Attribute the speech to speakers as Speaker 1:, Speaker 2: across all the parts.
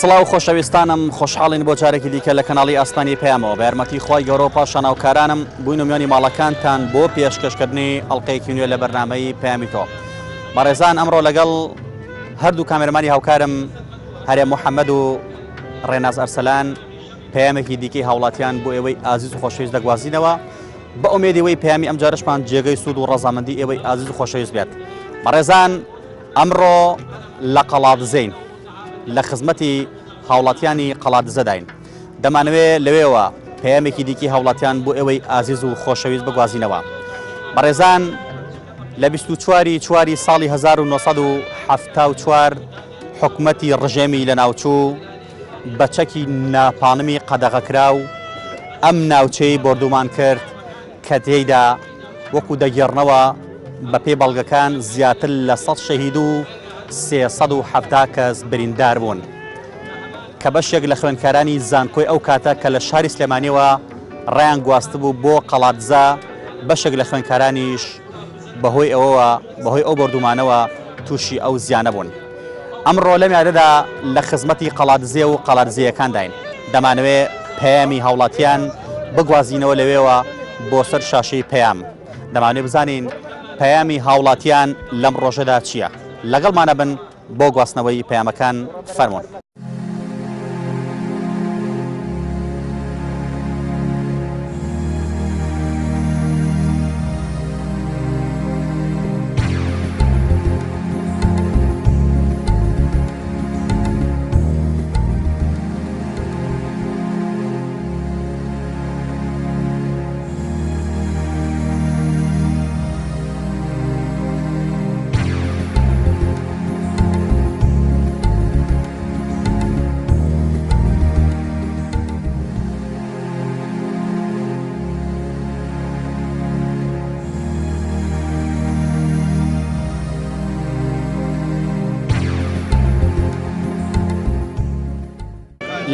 Speaker 1: سڵاو خۆشەویستانم خۆشحاڵین بۆ جارێکی دیکە لە کەناڵی ئاسمانی پەیامەوە بە یارمەتی خوای گەورە و پاشان هاوکارانم بووین و میوانی ماڵەکانتان بۆ پێشکەشکردنی ئەڵلقەیەکی نوێ لە بەرنامەی پەیامی تۆ بەڕێزان ئەمڕۆ لەگەڵ هەردوو کامێرەمانی هاوکارم هەرێم محەممەد و ڕێناز ئەرسەلان پەیامێکی دیکەی هاوڵاتیان بۆ ئێوەی ئازیز و خۆشەویست دەگوازینەوە بە ئومێدی وەی پەیامی ئەم جارشمان جێگەی سوود و ڕەزامەندی ئێوەی ئازیز و خۆشەویست بێت بەڕێزان ئەمڕۆ لە قەڵادزێین لە خزمەتی هاوڵاتیانی قەڵادزەداین دەمانەوێ لەوێوە پەیامێکی دیکی هاوڵاتیان بۆ ئێوەی ئازیز و خۆشەویست بگوازینەوە بەڕێزان لە 24 چواری ساڵی 1970 حکومەتی ڕژێمی لەناوچوو بە چەکی ناپاڵمی قەدەغەکراو ئەم ناوچەی بۆردومان کرد کە تێیدا وەکو دەگێڕنەوە بەپێی بەڵگەکان زیاتر لە 100 شەهید و 370 کەس بریندار بوون کە بەشێک لە خوێندکارانی زانکۆی ئەو کاتە کە لە شاری سلێمانیەوە ڕایان گواستبوو بۆ قەڵادزە بەشێک لە خوێندکارانیش بەهۆی ئەوەوە بەهۆی ئەو بۆردومانەوە تووشی ئەو زیانە بوون. ئەمڕۆ لەم یادەدا لە خزمەتی قەڵادزێ و قەڵادزێیەکانداین، دەمانەوێ پەیامی هاوڵاتیان بگوازینەوە لەوێوە بۆ سەر شاشەی پەیام، دەمانەوێ بزانین پەیامی هاوڵاتیان لەم ڕۆژەدا چییە؟ لەگەڵمانە بن بۆ گواستنەوەی پەیامەکان فەرموون.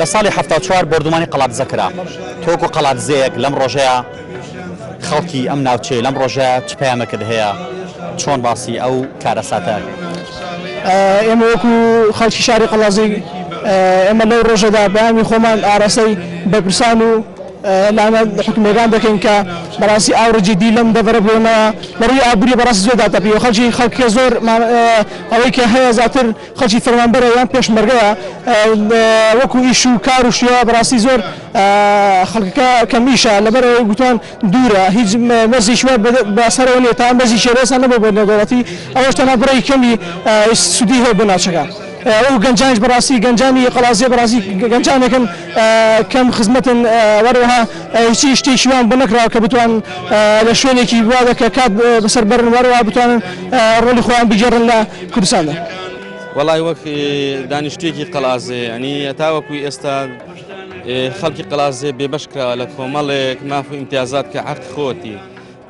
Speaker 1: لە ساڵی 74 بۆردومانی قەڵادزە کرا تۆکو قەڵادزەیەک لەم ڕۆژەیە خەڵکی ئەم ناوچەیە لەم ڕۆژە چ پەیامەکەت هەیە چۆن باسی ئەو کارەساتە
Speaker 2: ئێمە وەکو خەڵکی شاری قەڵازی ئێمە لەو ڕۆژەدا پەیامی خۆمان ئاراستەی بەرپرسان و لایەنە حکومیەکان دەکەین کە بەڕاستی ئاوڕ جدی لەم دەڤەرە بۆنەوە لە ڕووی ئابووری بەڕاستی زۆر داتەپی و خەڵکی خەڵکە زۆر ئەوەی کە هەیە زیاتر خەڵکی فەرمانبەرە یان پێشمەرگەیە وەکو ئیش و کار و شوێ بەڕاستی زۆر خەڵکەکە کەم ئیشە لەبەر ئەوەی گوتوان دوورە هیچ مەرجێکی وا بەسەرەوە نییە تا مەرجی شێرێسان نەبوو بە نێودەوڵەتی ئەوەش تەنها بڕێکی کەمی سوودی هەیە بۆ ناوچەکە ئەو گەنجانیش بەڕاستی گەنجانی قەڵازیە بەڕاستی گەنجانێکن کەم خزمەتن وەروەها هیچی شتێکی وان بۆ نەکراوە کە بتوان لە شوێنێکی وادا کە کات بەسەر بەرن وەروەها بتوانن ڕۆڵی خۆیان بگێڕن لە کوردستاندا.
Speaker 3: وەڵای وەک دانیشتوویەکی قەڵازێ یانی هەتاوەکو ئێستا خەڵکی قەڵازێ بێبەش کراوە لە کۆمەڵێک ماف و ئیمتیازات کە حەقی خۆتی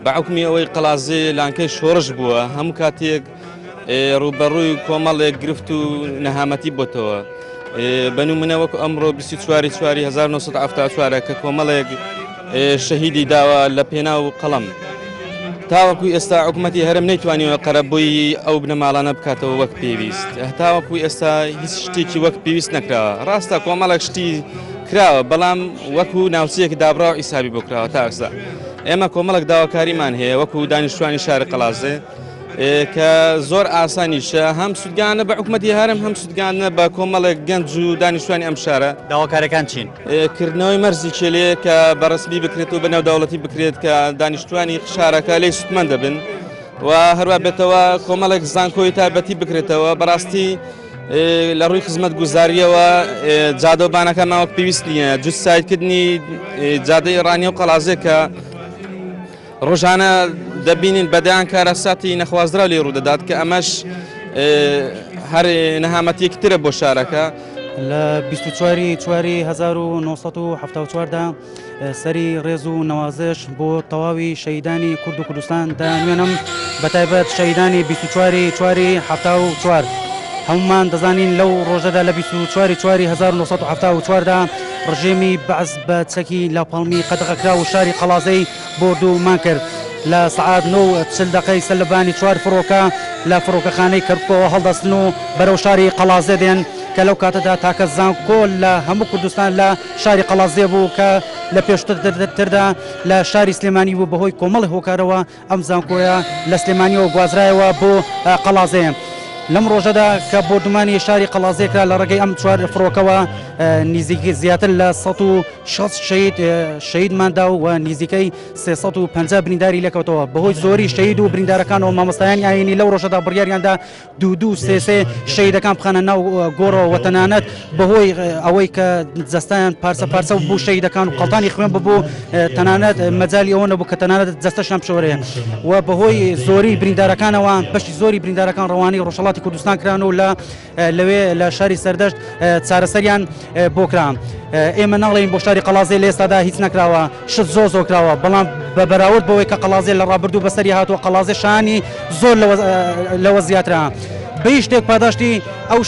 Speaker 3: بە حوکمی ئەوەی قەڵازێ لانکەی شۆڕش بووە هەموو کاتێک ڕووبەڕووی کۆمەڵێک گرفت و نەهامەتی بۆتەوە بە نمونە وەکو ئەمڕۆ 24 چواری 1970 کە کۆمەڵێک شەهیدی داوە لە پێناو قەڵەم تاوەکو ئێستا حکوومەتی هەرم نەیتوانیوە قەرەبووی ئەو بنەماڵانە بکاتەوە وەک پێویست هەتاوەکو ئێستا هیچ شتێکی وەک پێویست نەکراوە ڕاستە کۆمەڵێک شتی کراوە بەڵام وەکو ناوچەیەک دابراو ئیسابی بۆ کراوە تا ئێستا ئێمە کۆمەڵک داواکاریمان هەیە وەکو دانیشتوانی شاری قەڵازێ کە زۆر ئاسانیشە هەم سوودگانە بە حکوومەتی هەرم هەم سوودگانە بە کۆمەڵێک گەنج و دانیشتوانی ئەم شارە
Speaker 1: داواکارەکان چین؟
Speaker 3: کردنەوەی مەرزی کێلێ کە بە ڕسمی بکرێت و بە نێودەوڵەتی بکرێت کە دانیشتوانی شارەکە لێی سوودمەند دەبن و هەروە بێتەوە کۆمەڵێک زانکۆی تایبەتی بکرێتەوە بەڕاستی لە ڕووی خزمەت گوزاریەوە جادە و بانەکانمان وەک پێویست نییە جوت سایدکردنی جادەی ڕانیە و قەڵازێ کە ڕۆژانە دەبینین بەدەیان کارەساتی نەخوازراو لێ ڕوودەدات کە ئەمەش هەر نەهامەتیەکی ترە بۆ شارەکە.
Speaker 4: لە 24 چواری 1974 دا سەری ڕێز و نەوازش بۆ تەواوی شەهیدانی کورد و کوردستان دەنوێنم بە تایبەت شەهیدانی 24 چواری 74 هەمومان دەزانین لەو ڕۆژەدا لە 24 چواری 1974 دا ڕژێمی بەعس بە چەکی لاپەڵمی قەدەغەکراو و شاری قەڵازەی بۆردومان کرد. لە سەعات نۆ و 40 دەقەی سەرلەبانی چوار فڕۆکە لە فڕۆکەخانەی کەرکوکەوە هەڵدەستن و بەرەو شاری قەڵازێ دێن. کە لەو کاتەدا تاکە زانکۆ لە هەموو کوردستان لە شاری قەڵادزێ بوو کە لە پێشتردا لە شاری سلێمانی بوو، بەهۆی کۆمەڵی هۆکارەوە ئەم زانکۆیە لە سلێمانیەوە گوازرایەوە بۆ قەڵادزێ. لەم ڕۆژەدا کە بۆردومانی شاری قەڵادزێ کرا لە ڕێگەی ئەم چوار فڕۆکەوە نزیکی زیاتر لە 160 شەهید شەهیدماندا و نزیکەی 350 برینداری لێکەوتەوە. بەهۆی زۆری شەهید و بریندارەکانەوە مامۆستایانی ئایینی لەو ڕۆژەدا بڕیاریاندا دوو دوو سێ سێ شەهیدەکان بخەنە ناو گۆڕەوە و تەنانەت بەهۆی ئەوەی کە جەستەیان پارچە پارچە بوو شەهیدەکان و قەڵتانی خوێن ببوو، تەنانەت مەجالی ئەوە نەبوو کە تەنانەت جەستەشیان بشۆرێ و بەهۆی زۆری بریندارەکانەوە بەشی زۆری بریندارەکان ڕەوانەی ڕۆژهەڵاتی کوردستان کران و لە لەوێ لە شاری سەردەشت چارەسەریان بۆ کرا. ئێمە ناڵێین بۆ شاری قەڵازێ لە ئێستادا هیچ نەکراوە، شت زۆر زۆر کراوە، بەڵام بە بەراورد بەوەی کە قەڵازێ لە ڕابردوو بەسەری هاتووە، قەڵازێ شانی زۆر لەوە زیاترە. بە هیچ شتێک پاداشتی ئەو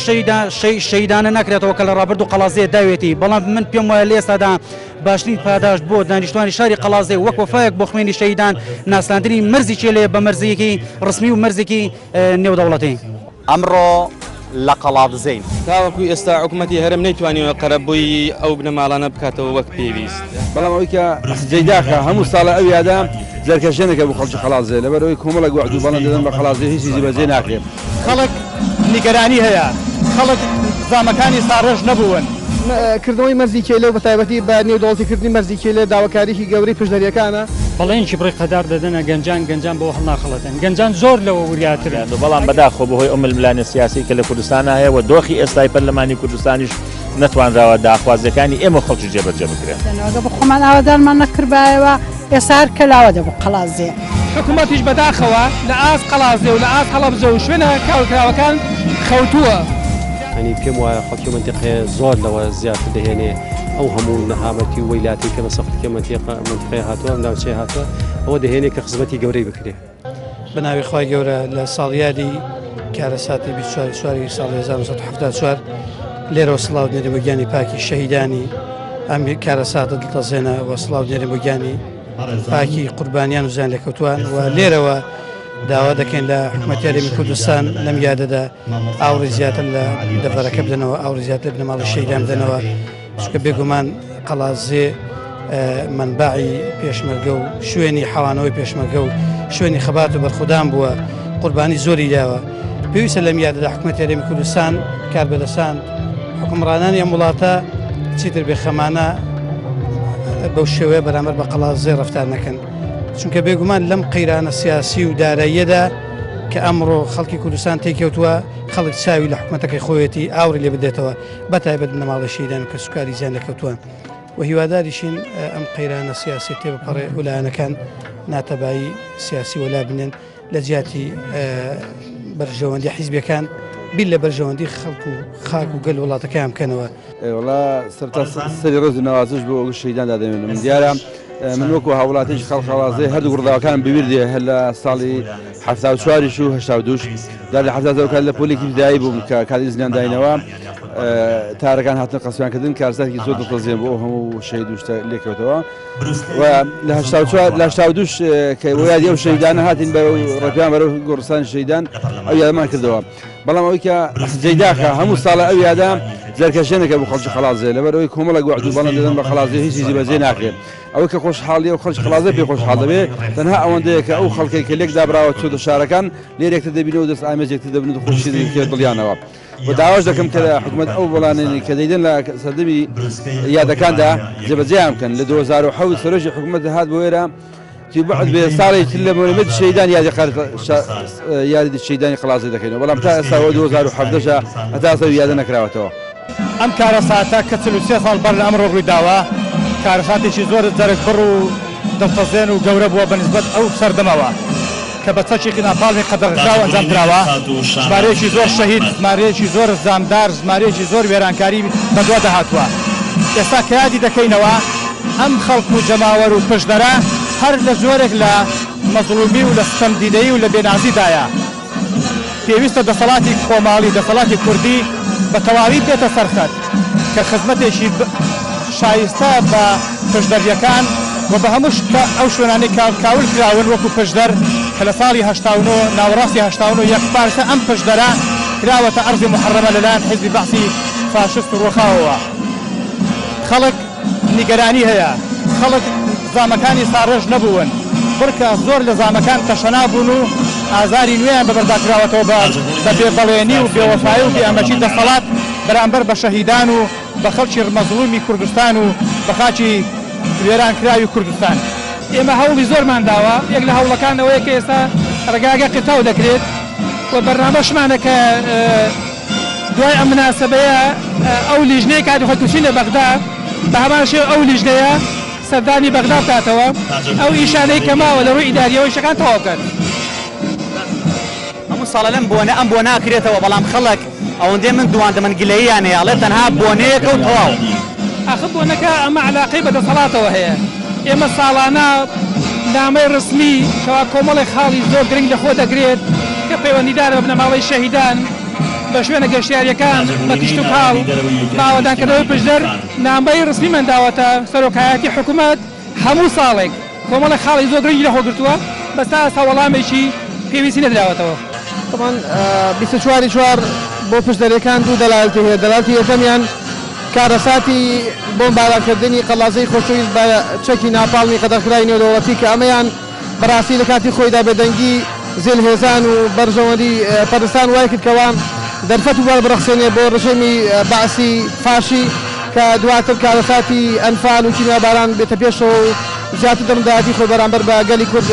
Speaker 4: شەهیدانە ناکرێتەوە کە لە ڕابردوو قەڵازێ داوێتی، بەڵام من پێم وایە لە ئێستادا باشترین پاداشت بۆ دانیشتوانی شاری قەڵازێ وەک وەفایەک بۆ خوێنی شەهیدان ناساندنی مەرزی کێلێ بە مەرزێکی ڕسمی و مەرزێکی نێودەوڵەتی.
Speaker 1: ئەمڕۆ لە قەڵادزێین.
Speaker 3: تاوەکو ئێستا حکومەتی هەرێم نەیتوانیوە قەرەبووی ئەو بنەماڵانە بکاتەوە وەک پێویست.
Speaker 5: بەڵام ئەوەی کە جێی داخە هەموو ساڵە ئەو یادە زەرکەشێنێکە بۆ خەڵکی قەڵادزێ، لەبەرئەوەی کۆمەڵێک وەعد و بەڵێن دەدەن بە قەڵادزێ هیچی جێبەجێ ناکرێت.
Speaker 6: خەڵک نیگەرانی هەیە، خەڵک زامەکانی ساڕێژ نەبوون.
Speaker 2: کردنەوەی مەرزی کێلێ و بەتایبەتی بە نێودەوڵەتیکردنی مەرزی کێلێ داواکاریی گەورەی پشدەرییەکانە.
Speaker 7: بەڵێنێکی بڕیقەدار دەدەنە گەنجان، گەنجان بەوە هەڵناخەڵەتێن، گەنجان زۆر لەوە وریاترن.
Speaker 8: بەڵام بەداخەوە بەهۆی ئەو ململانێ سیاسیەی کە لە کوردستانا هەیە و دۆخی ئێستای پەرلەمانی کوردستانیش نەتوانراوە داخوازیەکانی ئێمە و خەڵکیش جێبەجێ بکرێن.
Speaker 9: ئەگەر بە خۆمان ئاوەدانمان نەکردبایەوە ئێستا هەر کەلاوە دەبوو قەڵادزێ.
Speaker 6: حکومەتیش بەداخەوە لە ئاست قەڵادزێ و لە ئاست هەڵەبجە و شوێنە کاولکراوەکان خەوتووە.
Speaker 10: یانی پێم وایە خەڵکی ئەو مەنتیقەیە زۆر لەوە زیاتر دەهێنێ ئەو هەموو نەهامەتی و وەیلاتی کە بەسەر خەڵکی ئەم مەنتیقەیە هاتووە ئەم ناوچەیە هاتووە ئەوە دەهێنێ کە خزمەتی گەورەی بکرێ.
Speaker 11: بە ناوی خوای گەورە لە ساڵیادی کارەساتی 24 چواری ساڵی 1974 لێرەوە سڵاو دێنێ بۆ گیانی پاکی شەهیدانی ئەم کارەساتە دڵتەزێنە و سڵاو دێنێ بۆ گیانی پاکی قوربانیان و زیان لێکەوتوان و لێرەوە داوا دەکەین لە حکوومەتی هەرێمی کوردستان لەم یادەدا ئاوڕی زیاتر لە دەڤەرەکە بدەنەوە، ئاوڕی زیاتر بنەماڵی شەهیدان بدەنەوە، چونکە بێگومان قەڵادزێ مەنبەعی پێشمەرگە و شوێنی حەوانەوەی پێشمەرگە و شوێنی خەبات و بەرخودان بووە، قوربانی زۆری داوە. پێویستە لەم یادەدا حکوومەتی هەرێمی کوردستان، کاربەدەستان، حوکمڕانانی ئەم وڵاتە چیتر بێخەمانە بەو شێوەیە بەرامبەر بە قەڵادزێ ڕەفتار نەکەن، چونکە بێگومان لەم قەیرانە سیاسی و داراییەدا کە ئەمڕۆ خەڵکی کوردستان تێکەوتووە، خەڵک چاوی لە حکومەتەکەی خۆیەتی ئاوڕی لێ بدێتەوە، بە تایبەت بنەماڵەی شەهیدان و کەسوکاری زیان لێکەوتووان و هیواداریشین ئەم قەیرانە سیاسی تێبپەڕێ و لایەنەکان ناتەبایی سیاسی وەلا بنێن لە جیاتی بەرژەوەندی حیزبیەکان بیر لە بەرژەوەندی خەڵک و خاک و گەل وڵاتەکەیان بکەنەوە.
Speaker 5: وەڵا سەرتا سەری ڕێز و نەوازش بۆ ئەو شەهیدان دادەنێنم. دیارە من وەکو هاوڵاتیی خەڵک قەڵادزێ هەردوو ڕووداوەکانم بەبیر دێ هەر لە ساڵی 74یش و 82ش دا لە 74 کات لە پۆلێکی ابتدایی بووم کە کاتی زیندان داینەوە تارەکان هاتن قەسیان کردن کارساتێکی زۆر دڵتەزێن بۆ ئەو هەموو شەهید و شتە لێکەوتەوە. و لە 84 لە 82 کە بۆ یادی ئەو شەهیدانە هاتین بەرەو ڕێپێوان بەرەو گۆڕستانی شەهیدان ئەو یادمان کردەوە. بەڵام ئەوەی کە جێی داخە هەموو ساڵە ئەو یادە زەرکەشێنێکە بۆ خەڵکی قەڵادزێ، لەبەر ئەوەی کۆمەڵێک وەعد و بەڵێن دەدەن بە قەڵادزێ هیچی جێبەجێ ناکرێت. ئەوەی کە خۆشحاڵیە و خەڵکی قەڵادزێ پێی خۆشحاڵ دەبێ تەنها ئەوەندەیە کە ئەو خەڵکەی کە لێک دابراوە چۆتە شارەکان لێر یەکتر دەبینەوە و دەست ئامێز یەکتر دەبن و خۆشی دەکەوێت دڵیانەوە. و داواش دەکەم کە حکومەت ئەو بەڵانەی کە دەیدەن لە سەردەمی یادەکاندا جێبەجێیان بکەن. لە 2007 سەرۆکی حکومەت هات بۆ ئێرە تی بەعد بێ ساڵێکی لە مۆنیمێنتی شەهیدان یادی قەر یادی شەهیدانی قەڵادزێ دەکەینەوە، بەڵام تا ئێستا وە 2017 شە هەتا ئێستا یادە نەکراوەتەوە.
Speaker 6: ئەم کارەساتە کە 43 ساڵ بەر لە ئەمڕۆ ڕوویداوە، کارەساتێکی زۆر جەرگبڕ و دڵتەزێن و گەورە بووە بە نیسبەت ئەو سەردەمەوە. کە بە چەکێکی ناپاڵمی قەدەغەکراو ئەنجام دراوە، ژمارەیەکی زۆر شەهید، ژمارەیەکی زۆر زامدار، ژمارەیەکی زۆر وێرانکاری بەدوادا هاتووە. ئێستا کە یادی دەکەینەوە، ئەم خەڵک و جەماوەر و پشدەرە هەر لە جۆرێک لە مەزڵومی و لە ستەمدیدەیی و لە بێنازیدایە. پێویستە دەسەڵاتی خۆماڵی، دەسەڵاتی کوردی بە تەواوی بێتە سەر خەت کە خزمەتێکی شایستە بە پشدەرییەکان و بە هەموو ئەو شوێنانەی کە کاول کراون وەکو پشدەر کە لە ساڵی 89 ناوەڕاستی 89 یەکپارچە ئەم پشدەرە کراوەتە ئەرزی موحەڕەمە لەلایەن حیزبی بەعسی فاشست و ڕووخاوەوە. خەڵک نیگەرانی هەیە، خەڵک زامەکانی ساڕێژ نەبوون، بڕکە زۆر لە زامەکان تەشەنا بوون و ئازاری نوێیان بەبەردا کراوەتەوە بە بە بێ بەڵێنی و بێوەفایی و بێ ئەمەکی دەسەڵات بەرامبەر بە شەهیدان و بە خەڵکی مەزڵومی کوردستان و بە خاکی وێرانکراوی کوردستان.
Speaker 12: ئێمە هەوڵی زۆرمان داوە، یەک لە هەوڵەکان ئەوەیە کە ئێستا ڕێگاکە قیرتاو دەکرێت و بەرنامەشمانە کە دوای ئەم مناسەبەیە ئەو لیژنەیە کاتی خۆی کە لە بەغدا بە هەمان شێوە ئەو لیژنەیە سەردانی بەغدا بکاتەوە ئەو ئیشانەی کە ماوە لە ڕووی ئیداریەوە ئیشەکان تەواو بکات.
Speaker 1: هەموو ساڵە لەم بۆنە ئەم بۆنە ئەکرێتەوە بەڵام خەڵک ئەوەندەی من دواندە من گلەییان هەیە ئەڵێ تەنها بۆنەیەکە و تەواو.
Speaker 12: ئاخر بۆنەکە ئەمە عەلاقەی بە دەسەڵاتەوە هەیە ئێمە ساڵانە نامەی ڕسمی کەوا کۆمەڵێک خاڵی زۆر گرنگ لە خۆ دەگرێت کە پەیوەندیدارە بە بنەماڵەی شەهیدان بە شوێنە گەشتیاریەکان بە کشتوکاڵ بە ئاوەدانکردنەوەی پشدەر نامەی ڕسمیمان داوەتە سەرۆکایەتی حکومەت هەموو ساڵێک کۆمەڵێک خاڵی زۆر گرنگی لەخۆ گرتووە، بەس تا ئێستا وەڵامێکی پێویستی نەدراوەتەوە.
Speaker 13: تەبعەن 24 ی چوار بۆ پشدەرەکان دوو دەلالەتی هەیە، دەلالەتی یەکەمیان کارەساتی بۆمبارانکردنی قەڵازەی خۆشەویست بە چەکی ناپاڵمی قەدەغکراوی نێودەوڵەتی کە ئەمەیان بەڕاستی لە کاتی خۆیدا بێدەنگی زلهێزان و بەرژەوەندی پەرستان وای کرد کەوا دەرفەت و بوار بڕەخسێنێ بۆ ڕژێمی بەعسی فاشی کە دواتر کارەساتی ئەنفال و کیمیاباران بێتە پێشەوە و زیاتر دڕندایەتی خۆی بەرامبەر بە گەلی کورد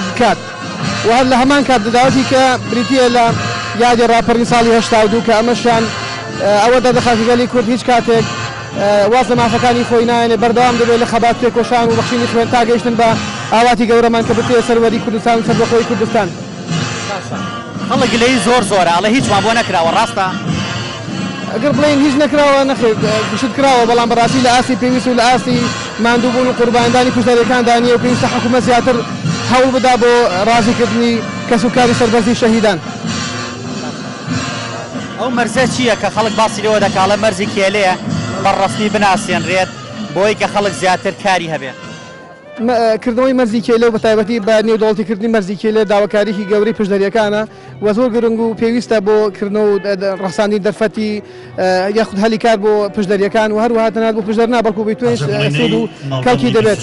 Speaker 13: بکات و هەر لە هەمان کات داوەتی کە بریتییە لە یادی ڕاپەڕین ساڵی 82 کە ئەمەشیان ئەوە دەردەخات کە گەلی کورد هیچ کاتێک واز لە مافەکانی خۆی نایەنێ بەردەوام دەبێت لە خەبات تێکۆشان و بەخشینی خوێن تا گەیشتن بە ئاواتی گەورەمان کە بتێ سەروەری کوردستان و سەربەخۆیی کوردستان.
Speaker 1: باشە خەڵک گلەیی زۆر زۆرە ئەڵێ هیچمان بۆ نەکراوە ڕاستە؟
Speaker 13: ئەگەر بڵێین هیچ نەکراوە نەخێر شت کراوە بەڵام بەڕاستی لە ئاستی پێویست و لە ئاستی ماندووبوون و قوربانیدانی کوژداریەکاندا نییە و پێویستە حکوومەت زیاتر هەوڵ بدا بۆ ڕازیکردنی کەسوکاری سەربەرزی شەهیدان.
Speaker 1: ئەو مەرزە چییە کە خەڵک باسی لێوە دەکا ئەڵێ مەرزی کێلێ بە ڕەسمی بناسێنرێت بۆی کە خەڵک زیاتر کاری هەبێ؟
Speaker 13: کردنەوەی مەرزی کێلێ و بەتایبەتی بە نێودەوڵەتیکردنی مەرزی کێلێ داواکاریی گەورەی پشدەرییەکانە و زۆر گرنگ و پێویستە بۆ کردنەوە و ڕەخساندنی دەرفەتی یاخود هەلی کار بۆ پشدەرییەکان و هەروەها تەنها بۆ پشدەر نا بەڵکو بەیتوێنیش سوود و کەڵکی دەبێت.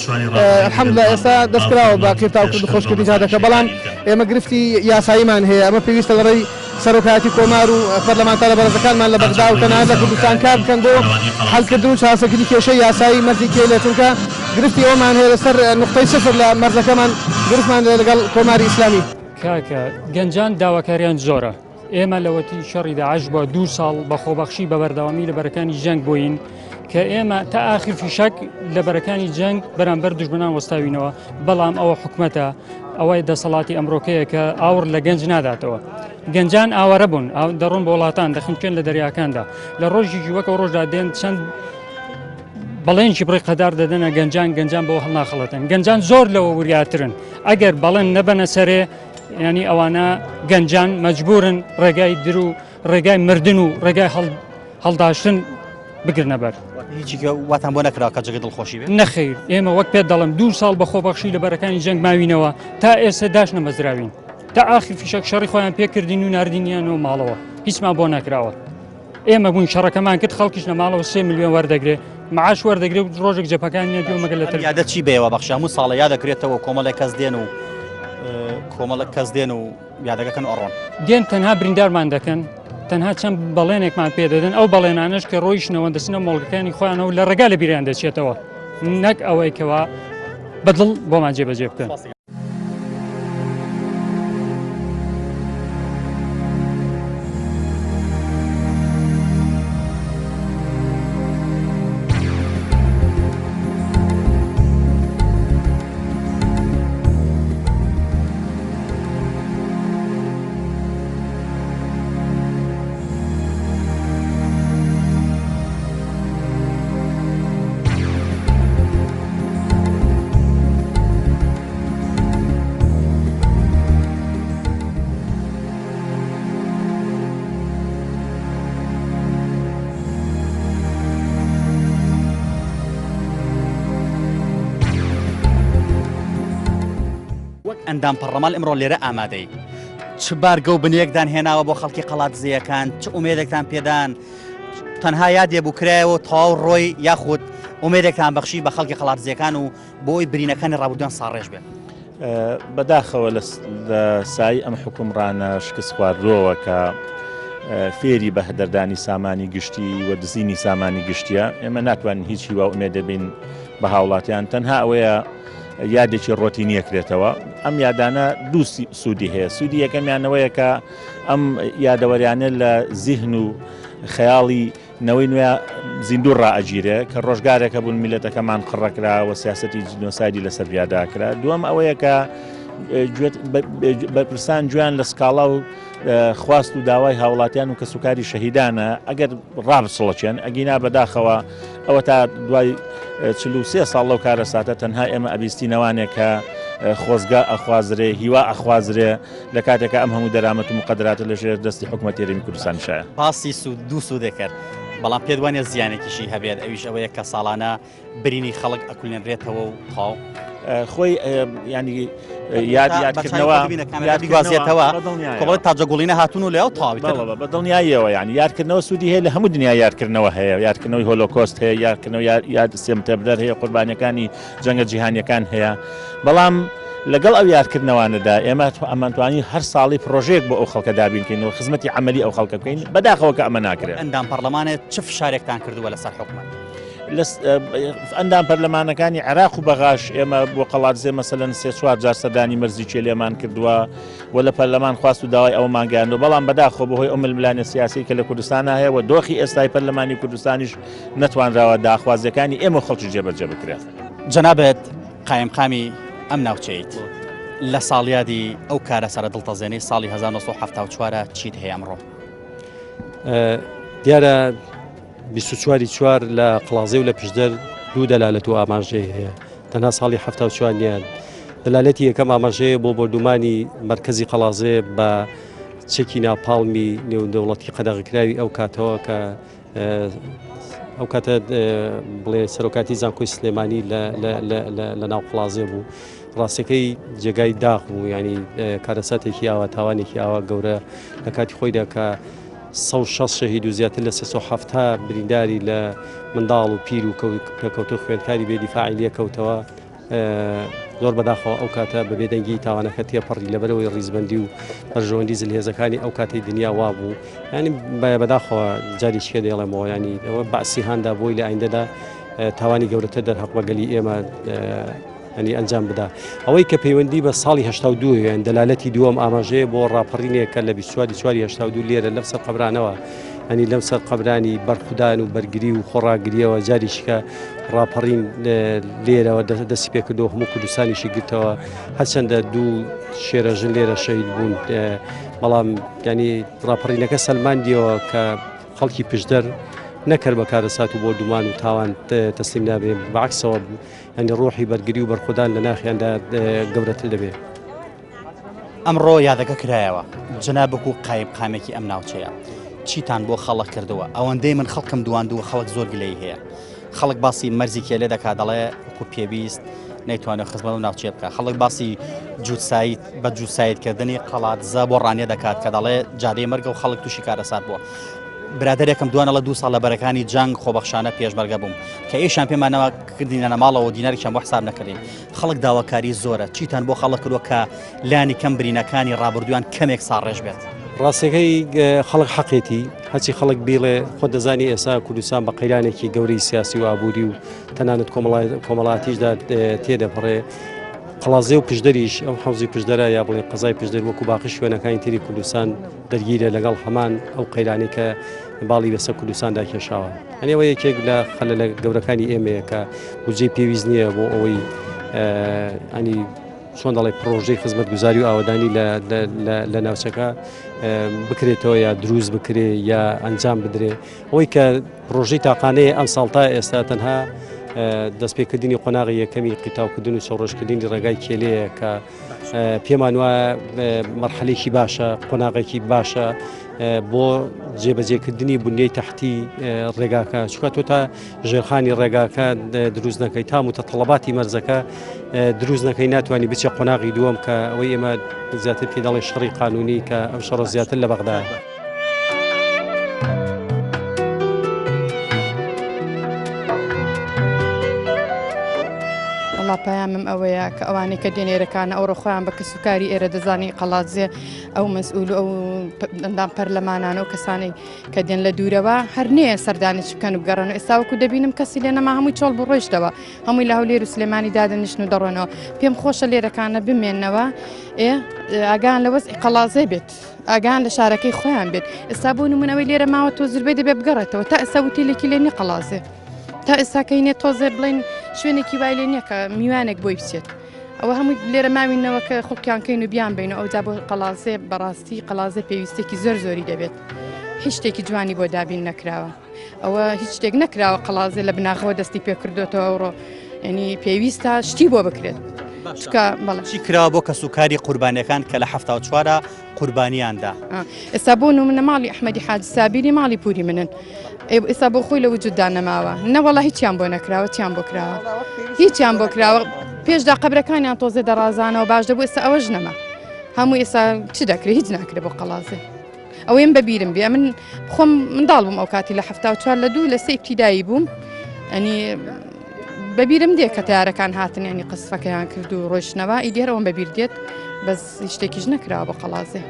Speaker 13: الحمدللە ئێستا دەستکراوە بە قیرتاوکردن و خۆشکردنی جادەکە بەڵام ئێمە گرفتی یاساییمان هەیە ئەمە پێویستە لە ڕێی سەرۆکایەتی کۆمار و پەرلەمانتارە بەڕێزەکانمان لە بەغدا و تەنانەت لە کوردستان کار بکەن بۆ حەلکردن و چارەسەرکردنی کێشەی یاسایی مەرزی کێلێ چونکە گرفتی ئەوەمان هەیە لەسەر نوقتەی سفر لە مەرزەکەمان گرفتمان هەیە لەگەڵ کۆماری ئیسلامی.
Speaker 7: کاکە گەنجان داواکاریان زۆرە ئێمە لەوەتی شەڕی داعش بە دوو ساڵ بە خۆبەخشی بە بەردەوامی لە بەرەکانی جەنگ بووین کە ئێمە تا ئاخر فیشەک لە بەرەکانی جەنگ بەرامبەر دژمنان وەستاوینەوە بەڵام ئەوە حکومەتە ئەوەی دەسەڵاتی ئەمڕۆکەیە کە ئاوڕ لە گەنج ناداتەوە. گەنجان ئاوارە بوون دەڕۆن بۆ وڵاتان دەخنکێن لە دەریاکاندا لە ڕۆژێکی وەکە ڕۆژدا دێن چەند بەڵێنکی بڕی قەدار دەدەنە گەنجان گەنجان بۆ هەڵناخڵەتن گەنجان زۆر لەوە وریاترن ئەگەر بەڵێن نەبەنە سەرێ ینی ئەوانە گەنجان مەجبورن ڕێگای در و ڕێگای مردن و ڕێگای هەڵداشتن بگرنە بەر.
Speaker 1: هیچی واتان بۆ نەکراوە کە جێگەی دڵخۆشی بێت؟
Speaker 7: نەخیر ئێمە وەک پێت دەڵێم دوو ساڵ بە خۆبەخشی لە بەرەکانی جەنگ ماوینەوە تا ئێستا داش نەمەزراوین تا ئاخر فیشەک شەڕی خۆیان پێکردین و ناردینیانەوە ماڵەوە هیچمان بۆ نەکراوە ئێمە بوون شەڕەکەمان کرد خەڵکیش لە ماڵەوە سێ ملیۆن وەردەگرێ معاش وەردەگرێ و ڕۆژێک جەپەکانیان پێ مەگەر لە تر
Speaker 1: یادە چی بەیەوە بەخشی هەموو ساڵە یادەکرێتەوە کۆمەڵێک کەس دێن و کۆمەڵێک کەس دێن و یادەکەن ئەڕۆن.
Speaker 7: دێن تەنها بریندارمان دەکەن تەنها چەند بەڵێنێکمان پێدەدەن ئەو بەڵێنانەش کە ڕۆیشتنەوە دەچنە مۆڵگەکانی خۆیانەوە لە ڕێگا لە بیریان دەچێتەوە نەک ئەوەی کەوا بەدڵ بۆمان جێبەجێ بکەن.
Speaker 1: وەک ئەندام پەڕلەمان ئمڕۆ لێرە ئامادەی. چ بارگە و بنێکدان هێناوە بۆ خەڵکی قەڵادزێیەکان چ ئومێدێکتان پێدان تەنها یادێ بوو کرایەوە تەواو ڕۆی یاخود ئومێدێکتان بەخشی بە خەڵکی قەڵادزێکان و بۆی برینەکانی ڕابردوویان ساڕێژ بێت.
Speaker 8: بەداخەوە لە سای ئەم حوکمڕانە شکستخواردووەوە کە فێری بەهەدەردانی سامانی گشتی و دزینی سامانی گشتیە ئێمە ناتوانین هیچ هیوا و ئومێدە بین بە هاوڵاتیان تەنها ئەوەیە یادێکی ڕۆتینیە کرێتەوە ئەم یادانە دوو سوودی هەیە سوودی یەکەمیانەوەیە کە ئەم یادەوەریانە لە زیهن و خەیاڵی نەوەی نوێ زیندوو ڕائەگیرێ کە ڕۆژگارێک هەبوون میللەتەکەمان قڕەکرا و سیاسەتی جینۆسایدی لەسەر پیاداکرا دووەم ئەوەیە کە بەرپرسان گوێیان لە سکاڵا و خواست و داوای هاوڵاتیان و کەسوکاری شەهیدانە ئەگەر ڕابچڵەکێن ئەگینا بەداخەوە ئەوە تا دوای 43 ساڵ لەو کارەساتە تەنها ئێمە ئەبیستینەوانێک کە خۆزگە ئەخوازرێ هیوا ئەخوازرێ لە کاتێکا ئەم هەموو دەرامەت و مقەدراتە لە ژێر دەستی حکومەتی هەرێمی کوردستانیشایە.
Speaker 1: باسی سوود دوو سوودێ کرد، بەڵام پێت وانیە زیانێکیشی هەبێت ئەویش ئەوەیە کە ساڵانە برینی خەڵک ئەکولێنرێتەوە و تەواو؟
Speaker 8: خۆی ینی یاد یادکردنەوە
Speaker 1: بیگوازێتەوە کۆمەڵی تاجەگوڵینە هاتوون و لەو تەواوی
Speaker 8: بە دڵنیاییەوە یعنی یادکردنەوە سوودی هەیە لە هەموو دنیا یادکردنەوە هەیە یادکردنەوەی هۆلۆکۆست هەیە یادکردنەوە یاد سێمتەبدەر هەیە قوربانیەکانی جەنگە جیهانیەکان هەیە بەڵام لەگەڵ ئەو یادکردنەوانەدا ئێمە ئەمانتوانی هەر ساڵی پرۆژەیەک بۆ ئەو خەڵکە دابین کەین و خزمەتی عملی ئەو خەڵکە بکەین بەداخەوە کە ئەمە ناکرێت.
Speaker 1: ئەندام پەرلەمانێت چ فشارێکتان کردووە لەسەر حکومەت؟
Speaker 8: ئەندام پەرلەمانەکانی عێراق و بەغاش ئێمە بۆ قەڵادزێ مەسەلەن سێ چوار جار سەردانی مەرزی کێلێمان کردووە و لە پەرلەمان خواست و داوای ئەوەمان گەیاندووە بەڵام بەداخەوە بەهۆی ئەو ململانێ سیاسیەی کە لە کوردستانا هەیە و دۆخی ئێستای پەرلەمانی کوردستانیش نەتوانراوە داخوازیەکانی ئێمە و خەڵکی جێبەجێ بکرێت.
Speaker 1: جەنابت قایمقامی ئەم ناوچەیت، لە ساڵیادی ئەو کارەساتە دڵتەزێنەی ساڵی 1974 چیت هەیە ئەمڕۆ؟
Speaker 10: دیارە 24 چوار لە قڵازێ و لە پشدەر دوو دەلالەت و ئاماژەی هەیە تەنها ساڵی 74 نییە دەلالەتی یەکەم ئاماژەیە بۆ بۆردومانی مەرکەزی قەڵازێ بە چەکی ناپاڵمی نێودەوڵەتی قەدەغەکراوی ئەو کاتەوە کە ئەو کاتە بڵێ سەرۆکاتی زانکۆی سلێمانی لە ناو قڵازێ بوو ڕاستەکەی جێگای داخ بوو ینی کارەساتێکی ئاوا تاوانێکی ئاوا گەورە لە کاتی خۆیدا کە 160 شەهید و زیاتر لە 370 برینداری لە منداڵ و پیر و پێکەوتە خوێندکاری بێدیفاعی لێکەوتەوە زۆر بەداخەوە ئەو کاتە بە بێدەنگی تاوانەکە تێپەڕی لەبەرەوەی ڕیزبندی و بەرژەوەندی زلهێزەکانی ئەو کاتەی دنیا وابوو ینی بەداخەوە جاری چێ دەڵێمەوە ینی ئەوە بەعسی هاندا بۆی لە ئایندەدا تاوانی گەورەتر دەرهەق بە گەلی ئێمە ینی ئەنجام بدا ئەوەی کە پەیوەندی بە ساڵی 1970 یان دەلالەتی دووەم ئاماژەیە بۆ ڕاپەڕینێک کە لە 24 چواری 1970 لێرە لەم سەر قەبرانەوە ئەنی لەم سەر قەبرانی بەرخودان و بەرگری و خۆڕاگریەوە جاریشکە ڕاپەڕین لێرەوە دەستی پێکردەوە هەموو کوردستانیشی گرتەوە هەرچەندە دوو شێرە ژن لێرە شەهید بوون بەڵام ینی ڕاپەڕینەکە سەلماندیەوە کە خەڵکی پشدەر نەکرد بە کارەسات و بۆردومان و تاوان تەسلیم نابێ بەعکسەوە ینی ڕۆحی بەرگری و بەرخۆدان لە ناخیاندا گەورەتر دەبێت.
Speaker 1: ئەمڕۆ یادەکە کرایەوە جەناب وەکو قایمقامێکی ئەم ناوچەیە چیتان بۆ خەڵک کردووە ئەوەندەی من خەڵکم دواندووە خەڵک زۆر گلەی هەیە خەڵک باسی مەرزی کێلێ دەکات دەڵێ وەکو پێویست نەیتوانێت خزمەت و ناوچەیە بکە خەڵک باسی جووتسایت بە جووسایتکردنی قەڵادزە بۆ ڕانیە دەکات کە دەڵێ جادەی مەرگە و خەڵک تووشی کارەسات بووە برادێکم دوانەڵە دوو ساڵ لە بەرەکانی جەنگ خۆبەخشانە پێشمەرگە بووم کە ئیشان پێمانەوە کردینە ماڵەوە دینارێکیان بۆ حساب نەکردین خەڵک داواکاری زۆرە، چیتان بۆ خەڵک کردووە کە لانی کەم برینەکانی ڕابردوویان کەمێک ساڕێژ بێت؟
Speaker 10: ڕاستیەکەی خەڵک حەقێتی هەرچی خەڵک بیڵێ خۆت دەزانی ئێستا کوردستان بە قەیرانێکی گەورەی سیاسی و ئابووری و تەنانەت کۆمەڵاتیشدا تێدەپەڕێ قەڵازێ و پشدەریش ئەو حەوزی پشدەرە یا بڵێ قەزای پشدەر وەکو باقی شوێنەکانی تری کوردستان دەرگیرە لەگەڵ هەمان ئەو قەیرانەی کە باڵی بەسەر کوردستاندا کێشاوە. یانی ئەوە یەکێک لە خەلەلە گەورەکانی ئێمەیە کە بودجەی پێویست نییە بۆ ئەوەی ئەنی چۆن دەڵێ پرۆژەی خزمەتگوزاری و ئاوەدانی لە ناوچەکە بکرێتەوە یا دروست بکرێ یا ئەنجام بدرێ ئەوەی کە پرۆژەی تاقانەیە ئەم ساڵ تا ئێستا تەنها دەستپێکردنی قۆناغی یەکەمی قیتاوکردن و چەوڕێژکردنی ڕێگای کێلەیە کە پێمان وایە مەرحەلێکی باشە قۆناغێکی باشە. بۆ جێبەجێکردنی بنیەی تەحتی ڕێگاکە چکە تۆ تا ژێرخانی ڕێگاکە دروست نەکەی تا متەتەڵەباتی مەرزەکە دروست نەکەی ناتوانانی بچێ قۆناغی دووەم کە ئەوەی ئێمە زیاتر پێ دەڵێ شەڕی قانونی کە ئەم شەڕە زیاتر لە بەغدایە.
Speaker 14: وەڵا پەیامم ئەوەیە کە ئەوانەی کە دێن ئێرەکانە ئەوڕۆ خۆیان بە کەسوکاری ئێرە دەزانی قەڵادزێ ئەو مەسئول و ئەو ئەندام پەرلەمانانە و کەسانەی کە دێن لە دوورەوە هەر نییە سەردانی چ بکەن و بگەڕن ئێستا وەکو دەبینم کەسی لێ نەما هەمووی چۆڵ بوو ڕۆیشتەوە هەمووی لە هەولێر و سلێمانی دادەنیشن و دەڕۆنەوە پێم خۆشە لێرەکانە بمێنەوە ئێ ئاگان لە وەزعی قەڵازێ بێت ئاگان لە شارەکەی خۆیان بێت ئێستا بۆ نمونەوەی لێرە ماوە تۆ زوربەی دەبێت بگەڕێتەوە تا ئێستا وتیلێکی لێ نیە قەڵازێ تا ئێستا کەینێ تۆزێ بڵین شوێنێکی وای لێ نییە کە میوانێک بۆی بچێت ئەوە هەمووی لێرە ماوینەوە کە خوڵکیان کەین و بیان بین و ئەوجا بۆ قەڵازێ بەڕاستی قەڵازێ پێویستێکی زۆر زۆری دەبێت هیچ شتێکی جوانی بۆ دابین نەکراوە ئەوە هیچ شتێک نەکراوە قەڵازێ لە بناغەوە دەستی پێکردوێتەوە ئەوڕۆ ینی پێویستە شتی بۆ بکرێت چکە بەڵێ
Speaker 1: چی کراوە بۆ کەسوکاری قوربانیەکان کە لە 74 قوربانیاندا
Speaker 14: ئێستا بۆ نمونە ماڵی ئەحمەدی حاجی سابیری ماڵی پوری منن ئێستا بۆ خۆی لە وجوددا نەماوە نەوەڵا هیچیان بۆ نەکراوە چیان بۆ کراوە هیچیان بۆ کراوە پێشدا قەبرەکانیان تۆزێ دەڕازانەوە باش دەبوو ئێستا ئەوەش نەما هەموو ئێستا چ دەکرێت هیچ ناکرێت بۆ قەڵازێ ئەوەیم بەبیرم بێ من خۆم منداڵ بووم ئەو کاتی لە 74 لە دوو لە سێ ئیبتیدایی بووم ئەنی بەبیرم دێ کە تارەکان هاتن ینی قسفەکەیان کرد و ڕۆشتنەوە ئیدێرەوەم بەبیر دێت بەس هیچ شتێکیش نەکراوە بۆ قەڵازێ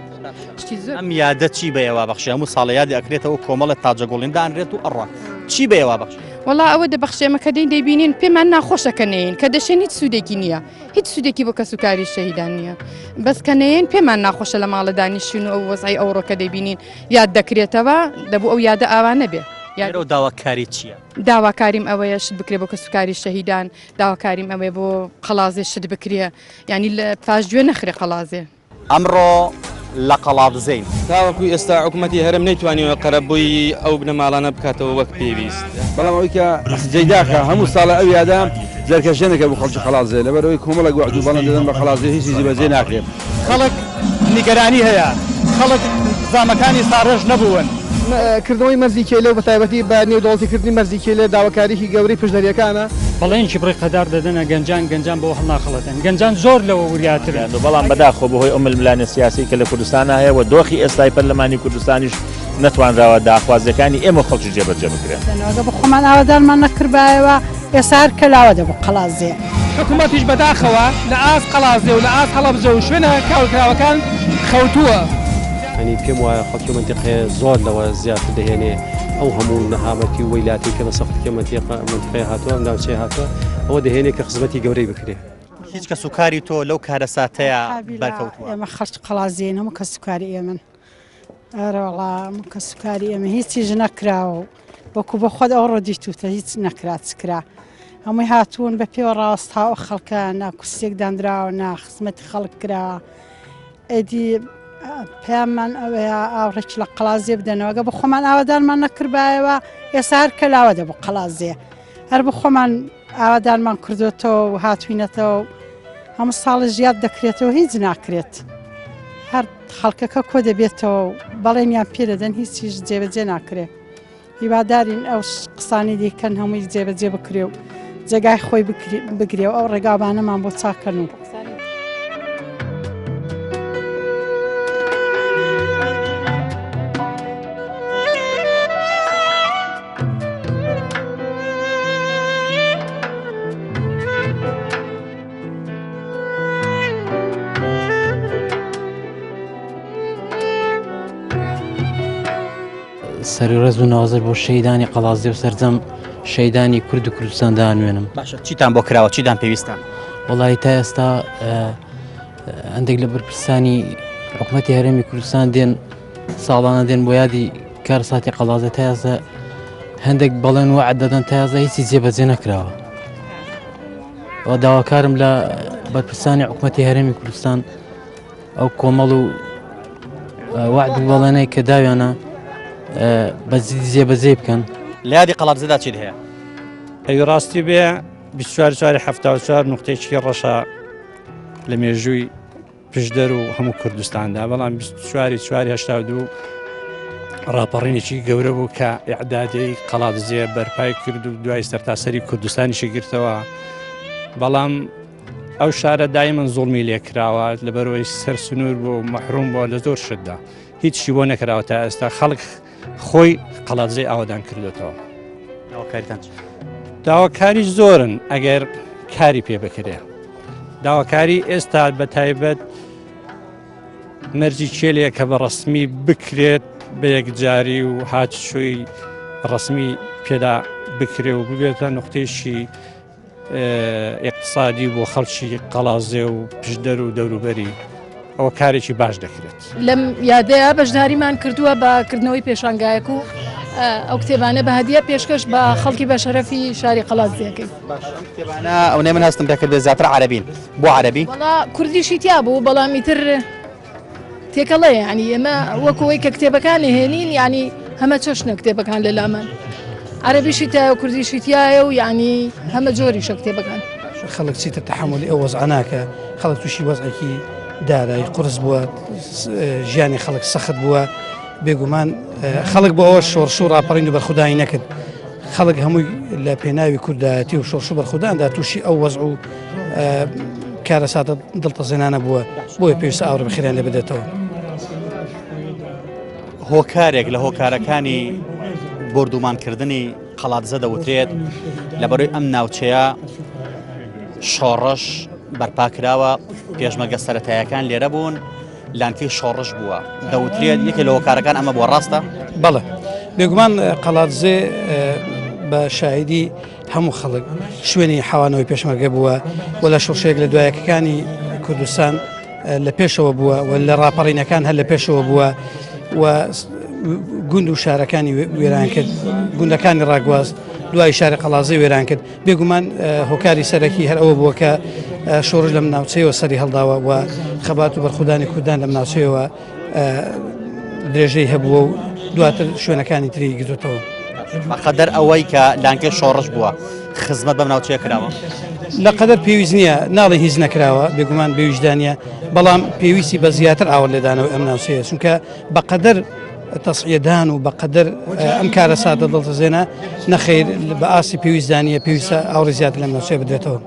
Speaker 14: شتی زۆر
Speaker 1: ئەم یادە چی بە ئێوە بەخشێ هەموو ساڵە یادی ئەکرێتەوە کۆمەڵە تاجەگوڵین دانرێت و ئەڕات چی بە ئێوە بەخشێ
Speaker 14: وەڵا ئەوە دەبەخشێ ئێمە کە دێین دەیبینین پێمان ناخۆشە کە نەیەین کە دەشێن هیچ سوودێکی نییە هیچ سوودێکی بۆ کەسوکاری شەهیدان نییە بەس کە نەیەن پێمان ناخۆشە لە ماڵە دانیشین و ئەو وەزعی ئەوڕۆ کە دەیبینین یاد دەکرێتەوە دەبوو ئەو یادە ئاوا نەبێ
Speaker 1: یادەوە داواکاری چییە؟
Speaker 14: داواکاریم ئەوەیە شت بکرێ بۆ کەسوکاری شەهیدان داواکاریم ئەوەیە بۆ قەڵازێ شت بکرێ یانی لە پاش گوێ نەخرێ قەڵازێ.
Speaker 1: ئەمڕۆ لە قەڵادزێین.
Speaker 3: تاوەکو ئێستا حکومەتی هەرێم نەیتوانیوە قەرەبووی ئەو بنەماڵانە بکاتەوە وەک پێویست.
Speaker 5: بەڵام ئەوەی کە جێی داخە هەموو ساڵە ئەو یادە جەرکەژێنێکە بۆ خەڵکی قەڵادزێ لەبەر ئەوەی کۆمەڵێک وەعد و بەڵێن دەدەن بە قەڵادزێ هیچی جێبەجێ ناکرێت.
Speaker 6: خەڵک نیگەرانی هەیە، خەڵک زامەکانی ساڕێژ نەبوون.
Speaker 13: کردنەوەی مەرزی کێلێ و بەتایبەتی بە نێودەوڵەتیکردنی مەرزی کێلێ داواکاریی گەورەی پشدەرییەکانە.
Speaker 7: بەڵێنێکی بڕی قەدار دەدەنە گەنجان، گەنجان بەوە هەڵناخەڵەتێن، گەنجان زۆر لەوە وریاترن.
Speaker 8: بەڵام بەداخەوە بەهۆی ئەو ململانێ سیاسیەی کە لە کوردستانا هەیە و دۆخی ئێستای پەرلەمانی کوردستانیش نەتوانراوە داخوازیەکانی ئێمە و خەڵکی جێبەجێ بکرێن.
Speaker 9: ئەگەر بە خۆمان ئاوەدانمان نەکردبایەوە ئێستا هەر کەلاوە دەبوو قەڵازێ.
Speaker 12: حکومەتیش بەداخەوە لە ئاست قەڵازێ و لە ئاست هەڵەبجە و شوێنە کاولکراوەکان خەوتووە.
Speaker 10: یانی پێم وایە خەڵکی ئەو مەنتیقەیە زۆر لەوە زیاتر دەهێنێ ئەو هەموو نەهامەتی و وەیلاتی کە بەسەر خەڵکی ئەو مەنتیقەیە هاتووە ئەم ناوچەیە هاتووە ئەوە دەهێنێ کە خزمەتی گەورەی بکرێ.
Speaker 1: هیچ کەسوکاری تۆ لەو کارەساتەیا بەرکەوتووە؟
Speaker 9: ئێمە خەڵکی قەڵازێین هەموو کەسوکاری ئێمەن. ئەرەوەڵا هەموو کەسوکاری ئێمە هیچیش نەکراوە و وەکو بۆ خۆت ئەوڕۆ دیتوتە هیچ نەکرا چ کرا هەمووی هاتوون بە پێوە ڕاوەستاوە خەڵکە نا کورسێک دانراوە نا خزمەتی خەڵک کراوە ئەدی پەیاممان ئەوەیە ئاوڕێکی لە قەڵازێ بدەنەوە گە بە خۆمان ئاوادانمان نەکردبایەوە ئێستا هەر کەلاوە دەبوو قەڵازێ هەر بە خۆمان ئاوادانمان کردوێتەوە و هاتوینەتەوە و هەموو ساڵە ژیاد دەکرێتەوە هیچ ناکرێت هەر خەڵکەکە کۆ دەبێتەوە و بەڵێنیان پێدەدەن هیچیش جێبەجێ ناکرێت هیوادارین ئەو قسانی دیکەن هەمووی جێبەجێ بکرێ و جێگای خۆی بگرێ و ئەو ڕێگاوبانەمان بۆ چاکەن و.
Speaker 3: سەری ڕێز و نەوازش بۆ شەهیدانی قەڵازێ و سەرجەم شەهیدانی کورد و کوردستان دانوێنم.
Speaker 1: باشە چیتان بۆ کراوە چیتان پێویستە؟
Speaker 3: وەڵی تا ئێستا هەندێک لە بەرپرسانی حکوومەتی هەرێمی کوردستان دێن ساڵانە دێن بۆ یادی کارساتی قەڵازێ تا ئێستا هەندێک بەڵێن وەعد دەدەن تا ئێستا هیچی جێبەجێ نەکراوە. و داواکارم لە بەرپرسانی حکوومەتی هەرێمی کوردستان ئەو کۆمەڵ و وەعد و بەڵێنەی کە داویانە بە جدی جێبەجێ بکەن.
Speaker 1: لە یادی قەڵادزێدا چیت هەیە؟
Speaker 15: ئەوی ڕاستی بێ 24 چواری 74 نقطەیەکی ڕەشە لە مێژووی پشدەر و هەموو کوردستاندا بەڵام 24 چواری 82 ڕاپەڕینێکی گەورە بوو کە ئیعدادیەی قەڵادزێ بەرپای کرد و دوای سەرتاسەری کوردستانیشی گرتەوە بەڵام ئەو شارە دایمەن زوڵمی لێکراوە لەبەرەوەی سەر سنوور بۆ مەحروم بووە لە زۆر شتدا هیچی بۆ نەکراوە تا ئێستا خەڵک خۆی قەڵادزێ ئاوەدان کردوێتەوە.
Speaker 1: داواکاریتان چیە؟
Speaker 15: داواکاری زۆرن ئەگەر کاری پێ بکرێ داواکاری ئێستا بە تایبەت مەرجی کێلێ کە بە ڕسمی بکرێت بە یەکجاری و هاتوچۆی ڕسمی پێدا بکرێ و ببێتە نقطەیەکی ئیقتسادی بۆ خەڵکی قەڵازێ و پشدەر و دەوروبەری ئەوە کارێکی باش دەکرێت.
Speaker 16: لەم یادەیە بەشداریمان کردووە بە کردنەوەی پێشانگایەک و ئەو کتێبانە بە هەدیە پێشکەش بە خەڵکی بە شەرەفی شاری قەڵادزێ ئەکەین.
Speaker 1: باشە ئەم کتێبانە ئەونەی من هەستم پێکرد بێ زیاتر عەرەبین بۆ عەرەبی؟
Speaker 16: وەڵا کوردیشی تیا بوو بەڵام ئیتر تێکەڵەیە یانی ئێمە وەکو ئەوەی کە کتێبەکان ئەهێنین یانی هەمە چەشنە کتێبەکان لە لامان عەرەبیشی تایە و کوردیشی تایە و یانی هەمە جۆریشە کتێبەکان.
Speaker 11: خەڵک چیتر تەحەمولی ئەو وەزعە ناکە خەڵک تووشی وەزعێکی دارایی قورس بووە ژیانی خەڵک سەخت بووە بێگومان خەڵک بۆ ئەوە شۆڕش و ڕاپەڕین و بەرخودانی نەکرد خەڵک هەمووی لە پێناوی کوردایەتی و شۆڕش و بەرخوداندا تووشی ئەو وەزع و کارەساتە دڵتەزێنانە بووە بۆیە پێویستە ئاوڕ بەخێریان لێ بدرێتەوە.
Speaker 1: هۆکارێک لە هۆکارەکانی بۆردومانکردنی قەڵادزە دەوترێت لەبەرەی ئەم ناوچەیە شۆڕش بەرپا کراوە پێشمەرگە سەتایەکان لێرە بوون لانکەی شۆڕش بووە دەوترێت یەکێ لە هۆکارەکان ئەمە بووە ڕاستە؟
Speaker 11: بەڵێ بێگومان قەڵادزێ بە شاهیدی هەموو خەڵک شوێنی حەوانەوەی پێشمەرگە بووە و لە شۆڕشێک لە دوایەکەکانی کوردستان لە پێشەوە بووە و لە ڕاپەڕینەکان هەر لە پێشەوە بووە و گوند و شارەکانی وێران کرد گوندەکانی ڕاگواست دوای شاری قەڵازی وێران کرد بێگومان هۆکاری سەرەکی هەر ئەوە بووە کە شۆڕش لەم ناوچەیەوە سەری هەڵداوە و خەبات و بەرخودانی کوردان لەم ناوچەیەوە درێژەی هەبووە و دواتر شوێنەکانی تری گرتوتەوە.
Speaker 1: بەقەدەر ئەوەی کە لانکەی شۆڕش بووە خزمەت بەم ناوچەیە کراوە؟
Speaker 11: لە قەدەر پێویست نییە ناڵێ هیچ نەکراوە بێگومان بێویژدانە بەڵام پێویستی بە زیاتر ئاوە لێدانەوەی ئەم ناوچەیە چونکە بەقەدەر تەسعیەدان و بەقەدەر ئەم کارەساتە دڵتەزێنە نەخیر بە ئاستی پێویستدانە پێویستە ئاوڕی زیاتر لەم ناوچەیە بدرێتەوە.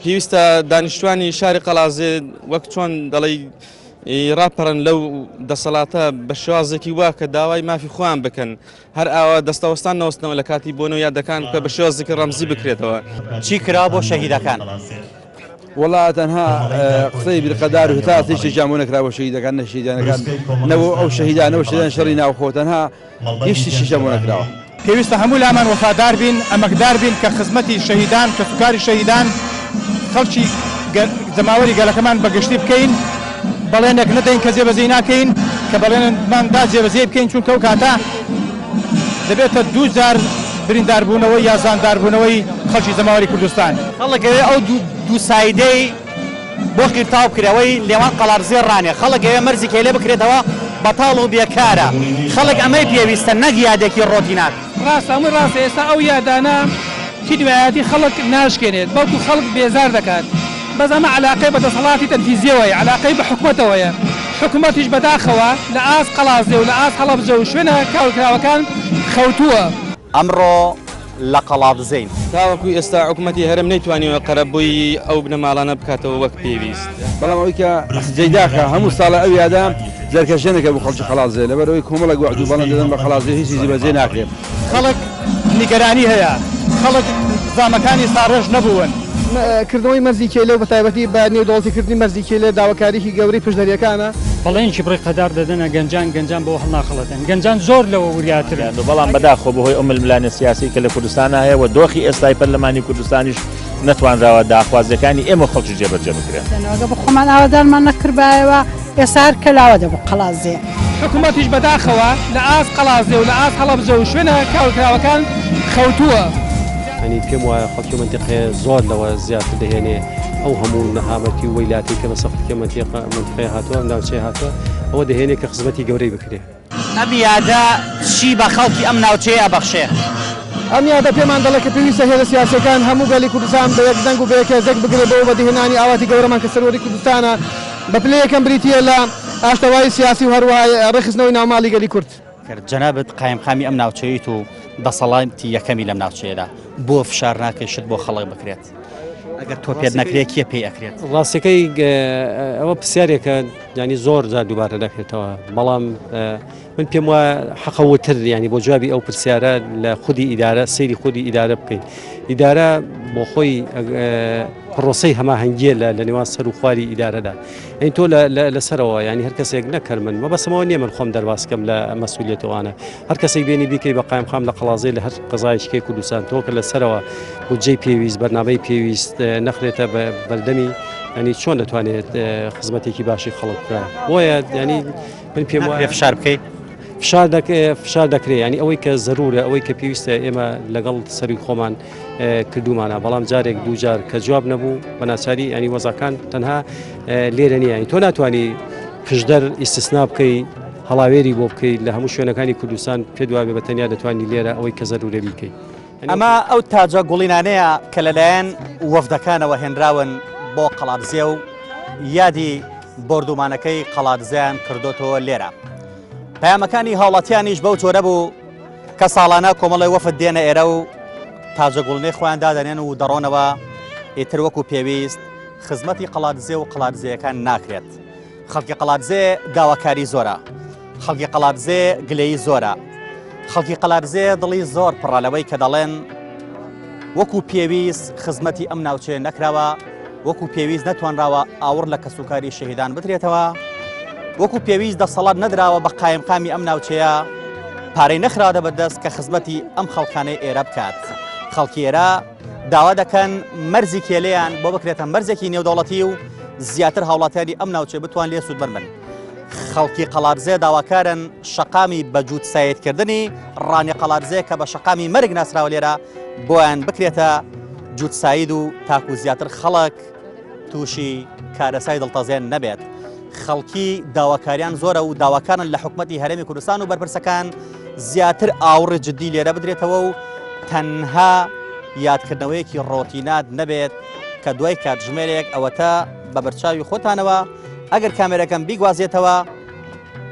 Speaker 3: پێویستە دانیشتوانی شاری قەڵازێ وەک چۆن دەڵێی ڕاپەڕن لەو دەسەڵاتە بە شێوازێکی وا کە داوای مافی خۆیان بکەن هەر ئاوا دەستەوەستان نەوەستنەوە لە کاتی بۆنە و یادەکان کە بە شێوازێکی ڕەمزی بکرێتەوە.
Speaker 1: چی کرا بۆ شەهیدەکان؟
Speaker 5: وەڵا تەنها قسەی بیرقەدار و هتاف هیچ شتێکیان بۆ نەکرا بۆ شەهیدەکان نە شەهیدانەکان نە بۆ ئەو شەهیدانە و شەهیدان شەڕی ناوخۆ تەنها هیچ شتێکیان بۆ نەکراوە.
Speaker 6: پێویستە هەموو لامان وەفادار بین، ئەمەکدار بین کە خزمەتی شەهیدان، کەسوکاری شەهیدان، خەڵکی جەماوەری گەلەکەمان بە گشتی بکەین، بەڵێنێک نەدەین کە جێبەجێی ناکەین، کە بەڵێنمان دا جێبەجێی بکەین، چونکە ئەو کاتە دەبێتە دووجار برینداربوونەوەی یا زامداربوونەوەی خەڵکی جەماوەری کوردستان.
Speaker 1: خەڵک ئەوێ ئەو دووسایدەی بۆ قیرتاو بکرێ ئەوەی لێوان قەڵادزێ ڕانێ خەڵک ئەوێ مەرزی کێلێ بکرێتەوە بەتاڵ و بێکارە خەڵک ئەمەی پێویستە نەک یادێکی ڕۆتینات.
Speaker 12: ڕاستە هەمووی ڕاستە ئێستا ئەو یادانە تینوایەتی خەڵک ناشکێنێت بەڵکو خەڵک بێزار دەکات بەس ئەمە عەلاقەی بە دەسەڵاتی تەنفیزیەوەیە عەلاقەی بە حکومەتەوەیە حکومەتیش بەداخەوە لە ئاست قەڵادزێ و لە ئاست هەڵەبجە و شوێنە کاولکراوەکان خەوتووە.
Speaker 1: ئەمڕۆ لە قەڵادزێین.
Speaker 3: تاوەکو ئێستا حکومەتی هەرێم نەیتوانیوە قەرەبووی ئەو بنەماڵانە بکاتەوە وەک پێویست.
Speaker 5: بەڵام ئەوەی کە جێی داخە هەموو ساڵە ئەو یادە زەرکەشێنێکە بۆ خەڵکی قەڵادزێ لەبەر ئەوەی کۆمەڵێک وەعد و بەڵێن دەدەن بە قەڵادزێ هیچی جێبەجێ ناکرێت.
Speaker 6: خەڵک نیگەرانی هەیە، خەڵک زامەکانی ساڕێژ نەبوون.
Speaker 13: کردنەوەی مەرزی کێلێ و بەتایبەتی بە نێودەوڵەتیکردنی مەرزی کێلێ داواکاریی گەورەی پشدەرییەکانە.
Speaker 7: بەڵێنێکی بڕی قەدار دەدەنە گەنجان، گەنجان بەوە هەڵناخەڵەتێن، گەنجان زۆر لەوە وریاترن.
Speaker 8: بەڵام بەداخەوە بەهۆی ئەو ململانێ سیاسیەی کە لە کوردستانا هەیە و دۆخی ئێستای پەرلەمانی کوردستانیش نەتوانراوە داخوازیەکانی ئێمە و خەڵکیش جێبەجێ بکرێن.
Speaker 9: ئەگەر بە خۆمان ئاوەدانمان نەکردبایەوە ئێستا هەر کەلاوە دەبوو قەڵادزێ.
Speaker 12: حکومەتیش بەداخەوە لە ئاست قەڵادزێ و لە ئاست هەڵەبجە و شوێنە کاولکراوەکان خەوتووە.
Speaker 10: یانی پێم وایە خەڵکی ئەو مەنتیقەیە زۆر لەوە زیاتر دەهێنێ ئەو هەموو نەهامەتی و وەیلاتی کە بەسەر خەڵکی ئەم مەنتیقەیە هاتووە ئەم ناوچەیە هاتووە ئەوە دەهێنێ کە خزمەتی گەورەی بکرێ.
Speaker 1: ئەم یادە چی بە خەڵکی ئەم ناوچەیە ئەبەخشێ؟
Speaker 13: ئەم یادە پێمان دەڵێ کە پێویستە هێزە سیاسییەکان هەموو گەلی کوردستان بە یەک دەنگ و بە یەک هێزێک بگرێ بۆ بەدیهێنانی ئاواتی گەورەمان کە سەروەری کوردستانە بە پلەی یەکەم بریتییە لە ئاشتەوایی سیاسی و هەروەها ڕێکخستنەوەی ناوماڵی گەلی کورد.
Speaker 1: کرد جەنابت قایمقامی ئەم ناوچەیت و دەسەڵاتی یەکەمی لەم ناوچەیەدا بۆ فشار ناکەی شت بۆ خەڵک بکرێت؟ ئەگەر تۆ پێت نەکرێت کێ پێی ئەکرێت؟
Speaker 10: ڕاستەکەی ئەوە پرسیارێکە ینی زۆر جار دووبارە دەکرێتەوە بەڵام من پێم وایە حەقە وتر ینی بۆ جوابی ئەو پرسیارە لە خودی ئیدارە سەیری خودی ئیدارە بکەین ئیدارە بۆ خۆی پرۆسەی هەماهەنگیە لە لە نێوان سەر و خواری ئیدارەدا ئەین تۆ لەسەرەوە ینی هەر کەسێک نەکەر من مەبەسمەوە نییە من خۆم دەربازکەم لە مەسوولێتەوانە هەر کەسێک بێنی بیکەی بە قایمقام لە قەڵازێ لە هەر قەزایشکەی کوردستان تۆ کە لەسەرەوە بودجەی پێویست بەرنامەی پێویست نەخرێتە بەردەمی ینی چۆن دەتوانێت خزمەتێکی باشی خەڵک بکە بۆیە ینی من پێم وایە
Speaker 1: فشار بکەیت
Speaker 10: فشار فشار دەکرێت ینی ئەوەی کە زەرورە ئەوەی کە پێویستە ئێمە لەگەڵ سەری خۆمان کردومانە بەڵام جارێک دووجار کە جواب نەبوو بە ناچاری ینی وەزاکان تەنها لێرە نییە تۆ ناتوانانی پشدەر ئیسنا بکەی هەڵاوێری بۆ بکەیت لە هەموو شوێنەکانی کوردستان پێ دوابێ بە تەنیا دەتوانانی لێرە ئەوەی کە زەرورە بیکەی.
Speaker 1: ئەمە ئەو تاجە گوڵینانەیە کە لەلایەن وەفدەکانەوە هێنراون بۆ قەڵادزێ و یادی بۆردومانەکەی قەڵادزێیان کردۆتەوە لێرە. پەیامەکانی هاوڵاتیانیش بەو جۆرە بوو کە ساڵانە کۆمەڵی وەفد دێنە ئێرە و تاجە گوڵنەی خۆیان دادەنێن و دەڕۆنەوە ئیتر وەکو پێویست خزمەتی قەڵادزێ و قەڵادزێیەکان ناکرێت. خەڵکی قەڵادزێ داواکاری زۆرە خەڵکی قەڵادزێ گلەیی زۆرە خەڵکی قەڵادزێ دڵی زۆر پڕە لەوەی کە دەڵێن وەکو پێویست خزمەتی ئەم ناوچەیە نەکراوە وەکو پێویست نەتوانراوە ئاوڕ لە کەسوکاری شەهیدان بدرێتەوە وەکو پێویست دەسەڵات نەدراوە بە قایمقامی ئەم ناوچەیە پارەی نەخراوە بەدەست کە خزمەتی ئەم خەڵکانەی ئێرە بکات خەڵکی ئێرە داوا دەکەن مەرزی کێلێیان بۆ بکرێتە مەرزێکی نێودەوڵەتی و زیاتر هاوڵاتیانی ئەم ناوچەیە بتوان لێ سوودمەند بن. خەڵکی قەڵادزێ داواکارن شەقامی بە جووت سایدکردنی ڕانیە قەڵادزێ کە بە شەقامی مەرگ ناسراوە لێرە بۆیان بکرێتە جووت ساید و تاکو زیاتر خەڵک تووشی کارەسای دڵتەزێن نەبێت. خەڵکی داواکاریان زۆرە و داواکارن لە حکومەتی هەرێمی کوردستان و بەرپرسەکان زیاتر ئاوڕی جددی لێرە بدرێتەوە و تەنها یادکردنەوەیەکی ڕۆتینات نەبێت کە دوای کاتژمێرێک ئەوەتە بە بەرچاوی خۆتانەوە ئەگەر کامێرەکەم بیگوازێتەوە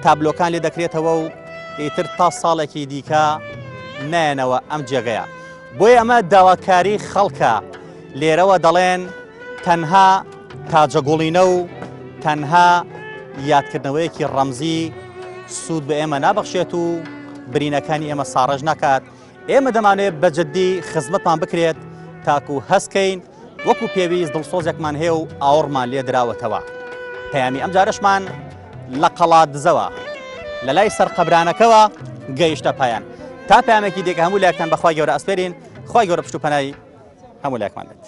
Speaker 1: تابلۆکان لێ دەکرێتەوە و ئیتر تا ساڵێکی دیکە نایەنەوە ئەم جێگەیە بۆیە ئەمە داواکاری خەڵکە لێرەوە دەڵێن تەنها تاجەگوڵینە و تەنها یادکردنەوەیەکی ڕەمزی سوود بە ئێمە نابەخشێت و برینەکانی ئێمە ساڕێژ ناکات ئێمە دەمانەوێت بە جددی خزمەتمان بکرێت تاکو هەستکەین وەکو پێویست دڵسۆزێکمان هەیە و ئاوڕمان لێ دراوەتەوە پەیامی ئەم جارەشمان لە قەڵادزەوە لە لای سەر قەبرانەکەوە گەیشتە پایان تا پەیامێکی دیکە هەموو لایەکتان بەخوای گەورە ئەسپێرین خوای گەورە پشت و پەنای هەموو لایەکمان بێت.